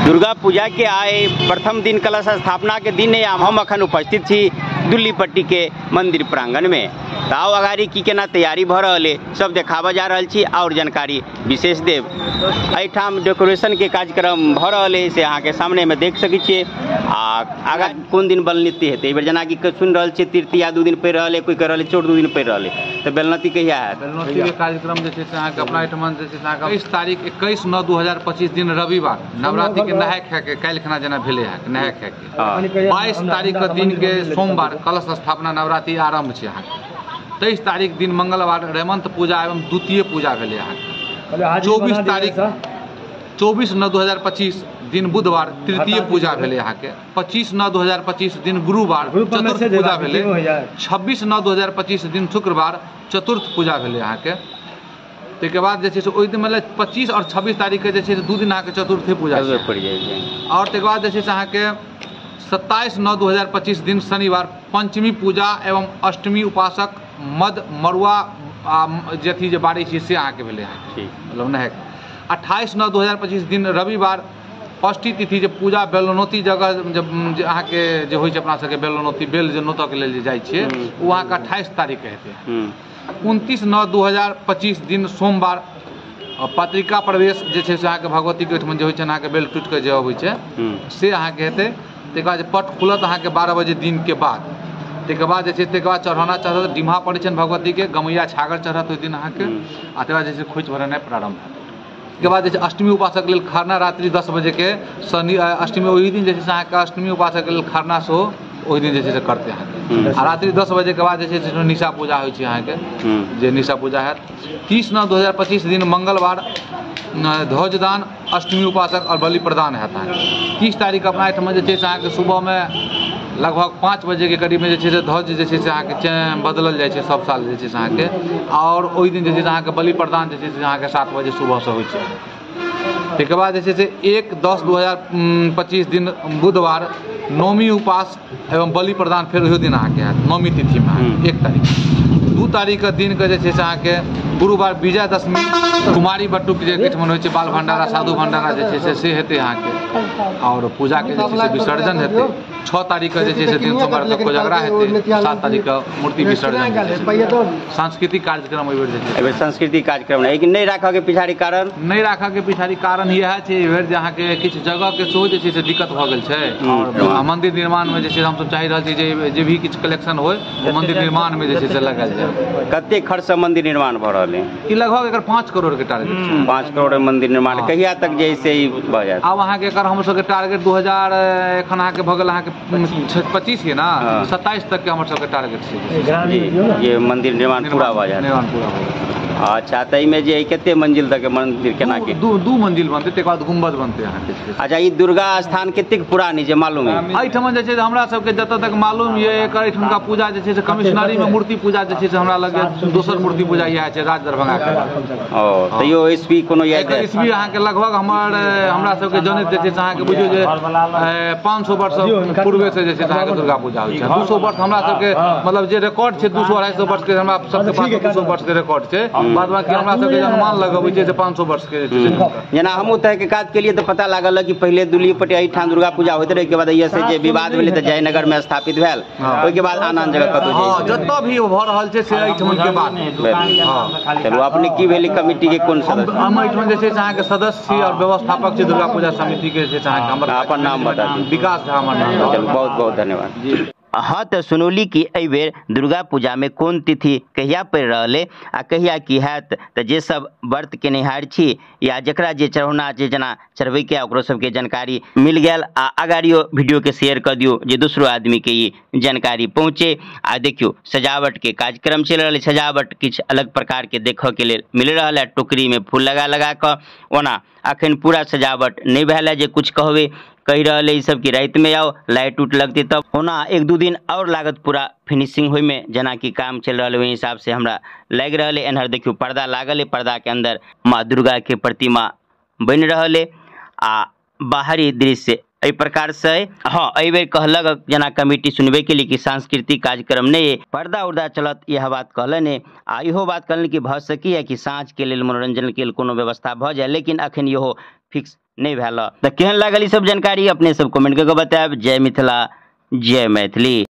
दुर्गा पूजा के आए प्रथम दिन कलश स्थापना के दिन हम अखन उपस्थित छी दुल्लीपट्टी के मंदिर प्रांगण में। तो आओ अगाड़ी की केना तैयारी भ रहल है सब देखाबऽ जा रहल छी और जानकारी विशेष देब। एहिठाम डेकोरेशन के कार्यक्रम भ रहल है से अहाँ के सामने में देख सकै छियै। आ आगा कोन दिन बलनती हेतै? एहि बेर जेनाकि सुनि रहल छियै तृतीया 2 दिन पड़ि रहल है, कोई कहि रहल है चौठ 2 दिन पड़ि रहल है, तऽ बेलनती कहिया हैत? बेलनती के कार्यक्रम जे छै से अहाँके अपना एहिठाम जे छै से अहाँके 21 तारीख 21/9/2025 दिन रविवार नवरात्रि के नहाय खाय के काल्हि खना जेना भेलै अहाँके नहाय खाय के 22 तारीख के दिन के सोमवार कलश स्थापना नवरात्रि आरम्भ छै अहाँके। 23 तारीख दिन मंगलवार रेमंत पूजा एवं द्वितीय पूजा भेलै अहाँके। 24 तारीख 24/9/2025 दिन बुधवार तृतीय पूजा भेलै अहाँके। 25/9/2025 दिन गुरुवार चतुर्थ पूजा भेलै। 26/9/2025 दिन शुक्रवार चतुर्थ पूजा भेलै अहाँके। ताहिके बाद जे छै से ओहि दिन मतलब 25 और 26 तारीखके जे छै से 2 दिन अहाँके चतुर्थी पूजा पड़ि जाइ छै। और ताहिके बाद जे छै से अहाँके 27/9/2025 दिन शनिवार पंचमी पूजा एवं अष्टमी उपासक मद मरुआ जे अथी जे बारी छै से अहाँके भेलै अहाँके मतलब नहाय। 28/9/2025 दिन रविवार षष्ठी तिथि जे पूजा बेलनौती जगह जे अहाँके जे होइ छै अपना सबके बेलनौती बेल जे नोतऽके लेल जे जाइ छियै ओ अहाँके 28 तारीखके हेतै। 29/9/2025 दिन सोमवार पत्रिका प्रवेश जे छै से अहाँके भगवतीके ओहिठाम जे होइ छै अहाँके बेल टूटिके जे अबै छै से अहाँके हेतै। ताहिके बाद पट खुलत अहाँके 12 बजे दिनके बाद। ताहिके बाद जे छै ताहिके बाद चढ़ौना चढ़त, डिम्हा पड़ै छनि भगवतीके, गमैया छागर चढ़त ओहि दिन अहाँके। आ ताहिके बाद जे छै खोइछ भरेनाइ प्रारम्भ हैत। ताहिके बाद जे छै अष्टमी उपासक लेल खरना रात्रि 10 बजेके शनि अष्टमी ओहि दिन जे छै से अहाँके अष्टमी उपासक लेल खरना सेहो ओहि दिन जे छै से करतै अहाँके। आ रात्रि 10 बजेके बाद जे छै से निशा पूजा होइ छै अहाँके, जे निशा पूजा हैत। 30/9/2025 दिन मंगलवार ध्वजदान अष्टमी उपासक और बलि प्रदान हैत अहाँके। 30 तारीख अपना एहिठाम जे छै से अहाँके सुबहमे लगभग 5 बजेके करीबमे जे छै से ध्वज जे छै से अहाँके बदलल जाइ छै सब साल जे छै से अहाँके। और ओहि दिन जे छै से अहाँके बलि प्रदान जे छै से अहाँके 7 बजे सुबहसँ होइ छै। ताहिके बाद जे छै से 1/10/2025 दिन बुधवार नवमी उपास एवं बलि प्रदान फेर ओहो दिन अहाँके हैत नवमी तिथिमे 1 तारीख। 2 तारीखके दिनके जे छै से अहाँके गुरुवार विजयादशमी कुमारी बटुक जे एहिठाम होइ छै बाल भण्डारा साधु भण्डारा जे छै से हेतै अहाँके। और पूजाके जे छै से विसर्जन हेतै। 6 तारीखके जे छै से दिन सोमवारके कोजगरा हेतै। 7 तारीखके मूर्ति विसर्जन हेतै। सांस्कृतिक कार्यक्रम एहिबेर जे छै एहिबेर सांस्कृतिक कार्यक्रम नहि राखऽके पिछाड़ी कारण नहि राखऽके पिछाड़ी कारण इएह छै एहिबेर जे अहाँके किछु जगहके सेहो जे छै से दिक्कत भऽ गेल छै। और मन्दिर निर्माणमे जे छै हमसब चाहि रहल छी जे भी किछु कलेक्शन होइ ओ मन्दिर निर्माणमे जे छै से लगायल जाय। कतेक खर्च मंदिर निर्माण भऽ रहल है? ई लगभग एकर 5 करोड़ के टारगेट छै। 5 करोड़ मंदिर निर्माण कहिया तक जे से भऽ जायत? आब अहाँके एकर हमर सबके टारगेट 2000 एखन अहाँके भऽ गेल अहाँके 25 के ना 27 तक के हमर सबके टारगेट छै ये मंदिर निर्माण पूरा भऽ जायत। निर्माण पूरा भऽ जायत। अच्छा, तऽ एहिमे जे कते मंजिल तक मंदिर केना के? दू मंजिल बनतै, ताहिके बाद गुम्बद बनतै अहाँके। अच्छा, ई दुर्गा स्थान कतेक पुरानी जे मालूम है? एहिठाम जे छै हमरा सबके जतऽ तक मालूम ये एकर एहिठुनका पूजा जे छै से कमिश्नरी में मूर्ति पूजा जे छै से हमरा लगे दोसर मूर्ति पूजा इएह छै राज दरभंगा के। ओ तैयो ईस्वी कोनो ईस्वी अहाँके लगभग हमर हमरा सबके जनैत जे छै से अहाँके बुझियौ जे 500 वर्ष पूर्वे से जे छै से अहाँके दुर्गा पूजा होइ छै। 200 वर्ष हमरा सबके मतलब जे रिकॉर्ड छै 200-250 वर्ष के हमरा सबके पास 200 वर्ष के रिकॉर्ड छै। बाद बाकी हमरा सबके अनुमान लगबै छै जे 500 वर्ष के जे छै। जेना हमहूँ तहकीकात केलियै तऽ पता लागल कि पहिले दुल्लीपट्टी एहिठाम दुर्गा पूजा होइत रहै, ओहिके बाद एहिसँ जे विवाद भेलै तऽ जयनगर में स्थापित भेल, ओहिके बाद आन आन जगह कतहु जतऽ भी भऽ रहल छै से एहिठाम के बाद। चलू, अपने की भेलै कमिटी के कोन सदस्य? हम एहिठाम जे छै से अहाँके सदस्य छी और व्यवस्थापक छी दुर्गा पूजा समिति के जे छै अहाँके। हमर अपन नाम बता दियौ। विकास झा हमर नाम। चलू, बहुत बहुत धन्यवाद जी। हाँ, तऽ सुनौली कि एहिबेर दुर्गा पूजामे कोन तिथि कहिया पड़ि रहल है आ कहिया की हैत, तऽ जे सब व्रत केनिहार छी या जकरा जे चढ़ौना छै जेना चढ़बैके ओकरो सबके जानकारी मिल गेल। आ अगाड़ियो वीडियोके शेयर कऽ दियौ जे दोसरो आदमीके ई जानकारी पहुँचे। आ देखियौ सजावटके कार्यक्रम चलि रहल है, सजावट किछु अलग प्रकारके देखऽके लेल मिल रहल है, टोकरीमे फूल लगा लगा कऽ। ओना अखन पूरा सजावट नहि भेल है जे कुछ कहबै, कहि रहल है ई सब कि रातिमे आउ लाइट उट लगतै तब। ओना 1-2 दिन और लागत पूरा फिनिशिंग होइमे, जेनाकि काम चलि रहल है ओहि हिसाब से हमरा लागि रहल है। एन्हर देखियौ पर्दा लागल है, पर्दाके अंदर माँ दुर्गा के प्रतिमा बनि रहल है आ बाहरी दृश्य एहि प्रकार से। हाँ, एहि बेर कहलक जेना कमिटी सुनबे के लिए कि सांस्कृतिक कार्यक्रम नहीं है, पर्दा उर्दा चलत, यह बात कहलनि। आ इहो बात कहलनि कि भऽ सकैए कि साँझ के लेल मनोरंजन के लेल कोनो व्यवस्था भऽ जाए, लेकिन अखन इहो फिक्स नहि भेल। तऽ केहन लागल ई सब जानकारी अपने सब कमेंट कऽ के बतायब। जय मिथिला, जय मैथिली।